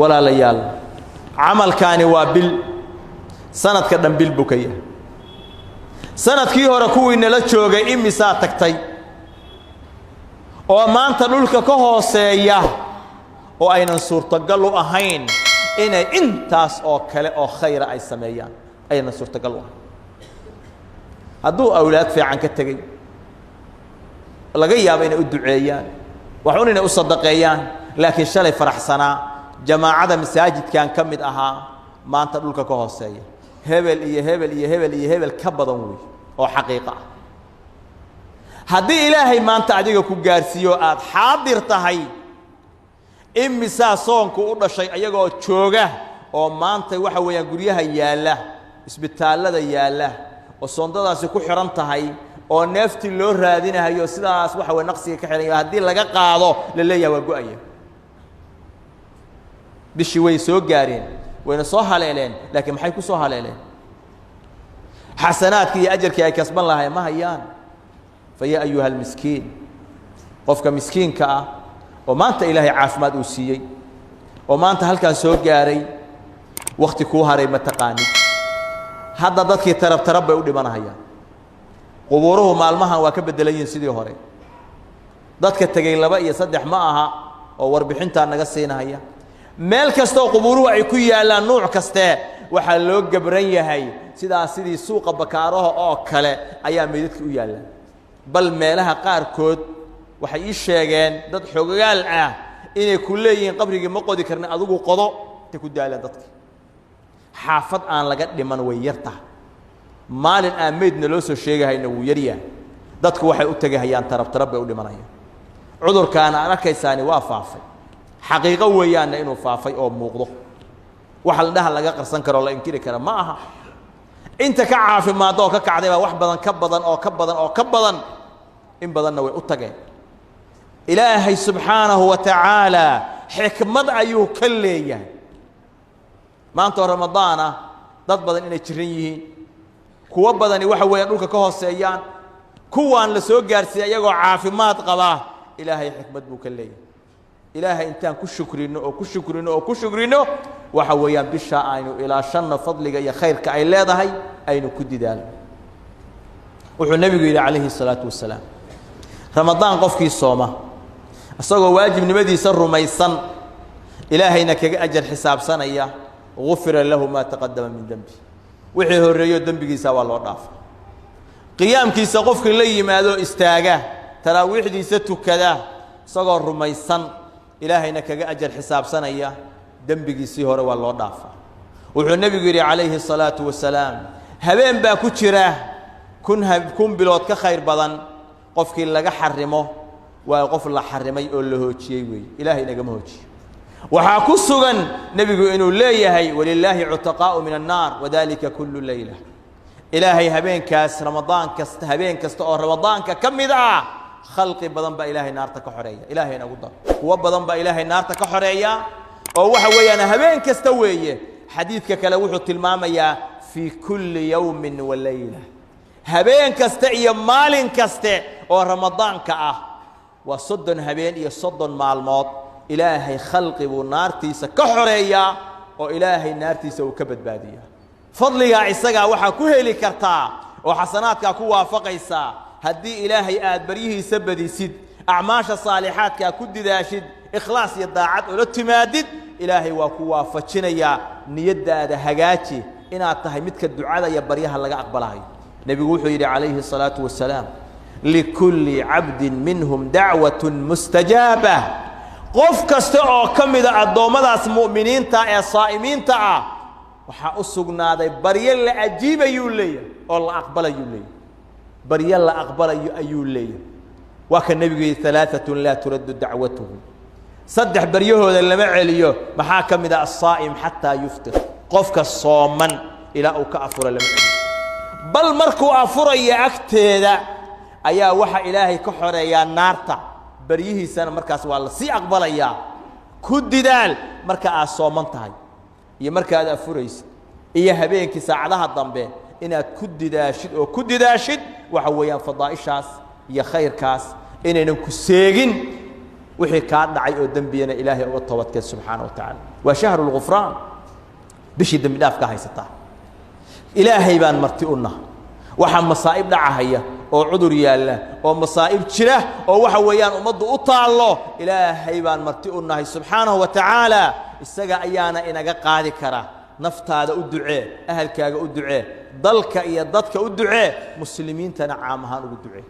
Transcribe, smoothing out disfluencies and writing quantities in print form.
Walaalayaal, camalkaani waa bil, sanadka dhan bil buu ka yahay. Sanadkii hore kuwii nala joogay imisaa tagtay oo maanta dhulka ka hooseeya, oo aynan suurtagal u ahayn inay intaas oo kale oo khayra ay sameeyaan? Aynan suurtagal u ahayn. Hadduu awlaad fiican ka tegey, laga yaabo inay u duceeyaan, waxun inay u sadaqeeyaan, laakiin shalay faraxsanaa, jamaacada masaajidkan ka mid ahaa, maanta dhulka ka hooseeya, hebel iyo hebel iyo hebel iyo hebel ka badan wey oo xaqiiqo ah. Haddii Ilaahay maanta adiga ku gaarsiiyo aada xaadir tahay, imisaa soonku u dhashay ayagoo jooga oo maanta waxa weeyaan guryaha yaalla, isbitaallada yaalla, oo soondadaasi ku xidhan tahay, oo neeftii loo raadinahayo, sidaas waxa weye naqsiga ka xidhan yahay, haddii laga qaado la leeyahay waa go-aya? Bishii way soo gaareen, wayna soo haleeleen, laakiin maxay ku soo haleeleen? Xasanaadkii iyo ajarkii ay kasban lahayn ma hayaan. Fa yaa ayuha almiskiin, qofka miskiinka ah oo maanta Ilaahay caafimaad uu siiyey oo maanta halkaan soo gaaray, wakti kuu haray ma taqaanid. Hadda dadkii tarab tarab bay u dhimanahayaan. Qubuuruhu maalmahan waa ka beddelan yihiin sidii hore. Dadka tegey laba iyo saddex ma aha oo warbixintaa naga siinahaya. Meel kastaoo qubuuruhu ay ku yaallaan, nuuc kaste, waxaa loo gabran yahay sidaas, sidii suuqa Bakaaraha oo kale ayaa meydadka u yaallaan. Bal meelaha qaarkood waxay ii sheegeen dad xogogaal ah inay ku leeyihiin qabrigii ma qodi karna, adigu qodo. Intay ku daaleen dadki, xaafad aan laga dhiman way yartaha, maalin aan meydna loo soo sheegahayna wuu yaryahay. Dadku waxay u tegahayaan tarab tarab bay u dhimanayaan. Cudurkaana aad arkaysaani waa faafay, xaqiiqo weeyaanna inuu faafay oo muuqdo. Waxa la laga qarsan karoo la inkiri kara ma aha. Inta ka caafimaadda oo ka kacday baa wax badan ka badan oo ka badan oo ka badan, in badanna way u tageen. Ilaahay subxaanahu wa tacaala xikmad ayuu ka leeyahay maanta oo Ramadaana dad badan inay jiran yihiin, kuwo badani waxa weeyaan dhulka ka hooseeyaan, kuwaan la soo gaarsiiyey iyagoo caafimaad qabaa. Ilaahay xikmad buu ka leeyahay. Ilaahay intaan ku shukrino oo ku shukrino oo ku shukrino, waxa weeyaan bishaa aynu ilaashanno fadliga iyo khayrka ay leedahay, aynu ku didaalno. Wuxuu nebigu yidhi calayhi الsalaatu wasalaam, Ramadaan qofkii sooma isagoo waajibnimadiisa rumaysan, Ilaahayna kaga ajar xisaabsanaya, gufira lahu maa taqadama min dembi, wixii horreeyo dembigiisa waa loo dhaafa. Qiyaamkiisa qofkii la yimaado, istaaga, taraawiixdiisa tukada isagoo rumaysan, Ilaahayna kaga ajar xisaabsanaya, dembigiisii hore waa loo dhaafaa. Wuxuu nebigu yidhi calayhi الsalaatu wasalaam, habeen baa ku jira 1000 bilood ka khayr badan, qofkii laga xarimo waa qof la xarimay oo la hoojiyey weeye. Ilaahay nagama hoojiyo. Waxaa ku sugan nebigu inuu leeyahay, walilaahi cutaqaa'u min annaar wadalika kullu leyla. Ilaahay habeenkaas Ramadaan kasta, habeen kasta oo Ramadaanka ka mid ah, khalqi badan baa Ilaahay naarta ka xoreeya. Ilaahay nagu daro. Kuwo badan baa Ilaahay naarta ka xoreeya oo waxa weeyaan habeen kasta weeye. Xadiidka kale wuxuu tilmaamayaa fii kulli yowmin wa leyla, habeen kasta iyo maalin kaste oo Ramadaanka ah, waa 30 habeen iyo 30 maalmood, Ilaahay khalqi buu naartiisa ka xoreeyaa oo Ilaahay naartiisa uu ka badbaadiyaa. Fadligaa isagaa waxaa ku heli kartaa oo xasanaadkaa ku waafaqaysaa haddii Ilaahay aad baryihiisa badisid, acmaasha saalixaadkaa ku didaashid, ikhlaas iyo daacad ula timaadid, Ilaahay waa ku waafajinayaa. Niyaddaada hagaaji inaad tahay midka ducada iyo baryaha laga aqbalahayo. Nebigu wuxuu yidhi calayhi الsalaatu wasalaam, likulli cabdin minhum dacwat mustajaaba. Qof kasta oo ka mida addoommadaas mu'miniinta ee saa'imiinta ah waxaa u sugnaaday baryo la ajiibayuu leeyahay oo la aqbalayuu leeyahay, baryo la aqbalayo ayuu leeyahay. Waa ka nebigu yidhi, alaaatun laa turaddu dacwatuhum, saddex baryahooda lama celiyo. Maxaa ka mid a? Asaa'im xataa yuftir, qofka sooman ilaa uu ka afuro lama celiyo. Bal markuu afuraya agteeda ayaa waxa Ilaahay ka xoreeyaa naarta, baryihiisana markaas waa la sii aqbalayaa. Ku didaal marka aad sooman tahay iyo marka aad afuraysid iyo habeenkii saacadaha dambe inaad ku didaashid oo ku didaashid waxa weeyaan fadaa'ishaas iyo khayrkaas inaynan ku seegin. Wixii kaa dhacay oo dembiyana Ilaahay uga toobadkeen subxaana wa tacaala. Waa shahru lgufraan, bishii dembi dhaaf ka haysataa. Ilaahay baan marti u naha. Waxaa masaa'ib dhacahaya oo cudur yaalla oo masaa'ib jira oo waxa weeyaan ummaddu u taallo, Ilaahay baan marti u nahay subxaanahu wa tacaala, isaga ayaana inaga qaadi kara. Naftaada u ducee, ahalkaaga u ducee, dalka iyo dadka u ducee, muslimiintana caam ahaan ugu ducee.